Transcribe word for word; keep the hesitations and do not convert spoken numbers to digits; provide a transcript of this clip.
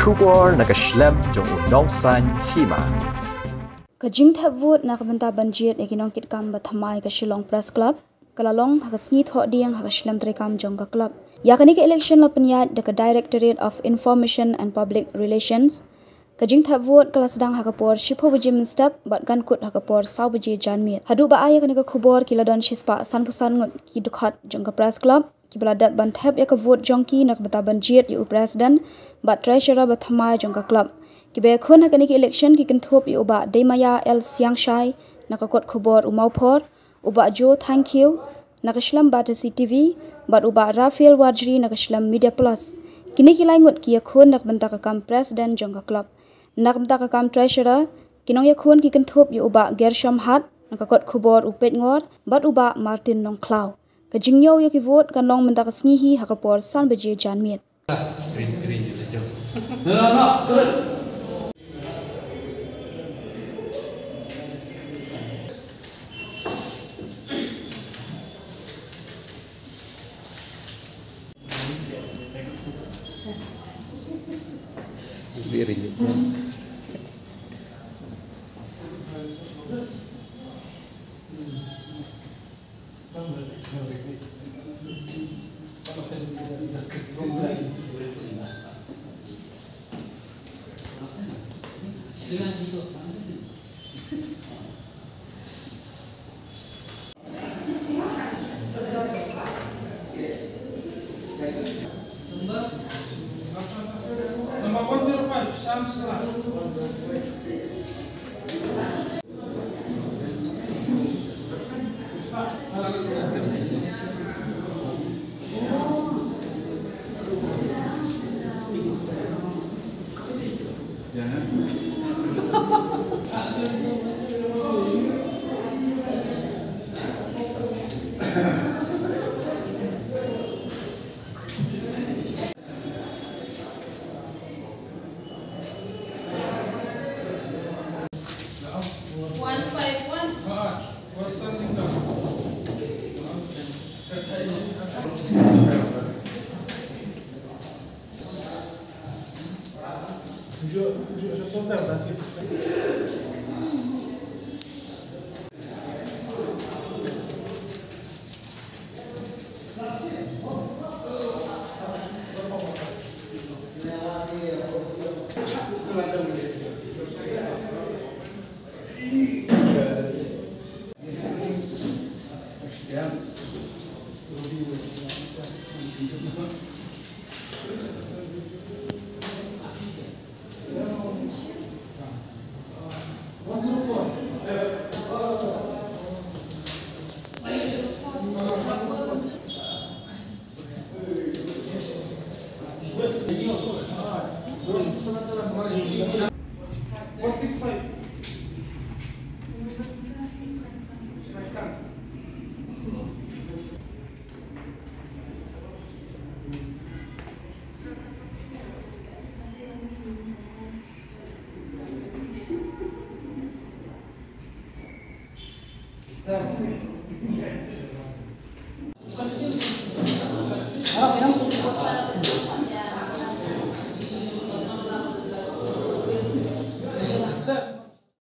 Khubor na ka shlem jong u nongsan hima. Ka jingthep vote na ka bynta ban jied ïa ki nongkitkam ba thymmai ka Shillong Press Club ka la long ha ka sngi Thohdieng ha ka shlem treikam jong ka club. Ïa kane ka election la pynïaid da ka Directorate of Information and Public Relations. Ka jingthep vote ka la sdang ha ka por shiphew baje mynstep bad kan kut ha ka por saw baje janmiet. Haduh ba ai ïa kane ka khubor ki la don shispah sanphew san ngut ki dkhot jong ka Press Club kiba la dep ban thep ïa ka vote jong ki na ka bynta ban jied ïa u President bad Treasurer ba thymmai jong ka club. Kiba ïakhun ha kane ka election ki kynthup ïa u Bah Deimaïa L Siangshai na ka kot khubor u Mawphor, u Bah Joe Thangkhiew na ka shlem Batesi T V bad u Bah Raphael Warjri na ka shlem Media Plus. Kine ki lai ngut ki ïakhun na ka bynta ka kam President jong ka club. Na ka bynta ka kam Treasurer, ki nongïakhun ki kynthup ïa u Bah Gershom Hat na ka kot khubor u Peitngor bad u Bah Martin Nongkhlaw. Ka jingñiew ïa ki vote kan long mynta ka sngi hi ha ka por san baje janmiet. Number one zero five, Shams Kala.